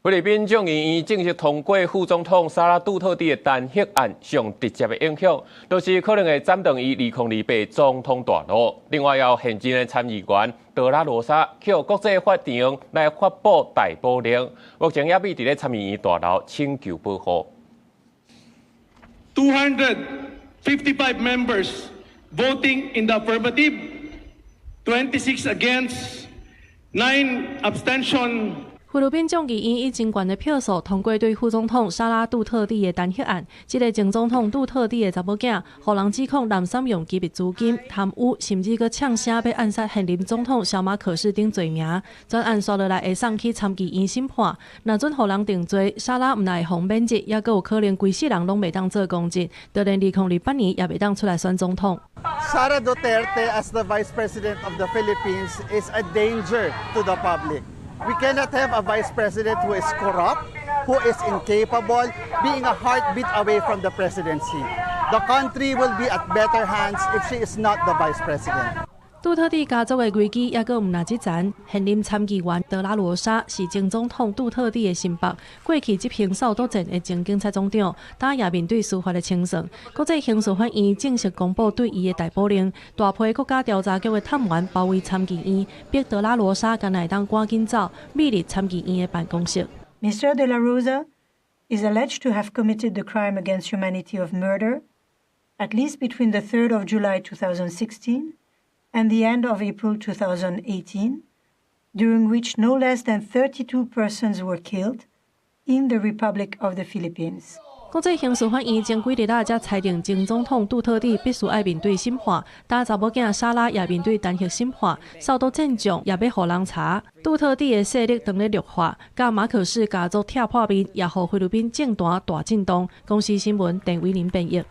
菲律賓眾議院正式通過副總統莎拉杜特蒂的彈劾案，上直接的影響，就是可能會斬斷伊2028總統大路。另外，有現任的參議員德拉羅莎去國際法庭來發布逮捕令，目前也未佇咧參議院大樓請求保護。 255 members voting in the affirmative, 26 against, 9 abstention. 菲律賓眾議院以真懸的票數通過對副總統莎拉杜特蒂的彈劾案。這个前總統杜特蒂的查某囝，予人指控濫使用機密資金、貪污，甚至閣嗆聲欲暗殺現任總統小馬可仕等罪名。全案紲落來會送去參議院審判。若準予人定罪，莎拉毋但會予免職，猶閣有可能規世人攏袂當做公職，就連2028年也袂當出來選總統。 Sara Duterte as the Vice President of the Philippines is a danger to the public. We cannot have a vice president who is corrupt, who is incapable, being a heartbeat away from the presidency. The country will be at better hands if she is not the vice president. 杜特蒂家族的危機猶閣毋但這層，現任參議員德拉羅莎是前總統杜特蒂的心腹，過去執行掃毒戰的前警察總長，今也面對司法的清算。國際刑事法院正式公布對伊的逮捕令，大批國家調查局的探員包圍參議院，逼德拉羅莎干焦會當趕緊走，秘佇參議院的辦公室。 Mr. De La Rosa is alleged to have committed the crime against humanity of murder, at least between the 3rd of July 2016 and the end of April 2018, during which no less than 32 persons were killed in the Republic of the Philippines. 國際刑事法院前幾日仔才裁定前總統杜特蒂必須愛面對審判，今查某囝莎拉也面對彈劾審判，掃毒戰將也欲予人查。杜特蒂的勢力當咧弱化，佮馬可仕家族拆破面，也予菲律賓政壇大震動。公視新聞鄧偉林編譯。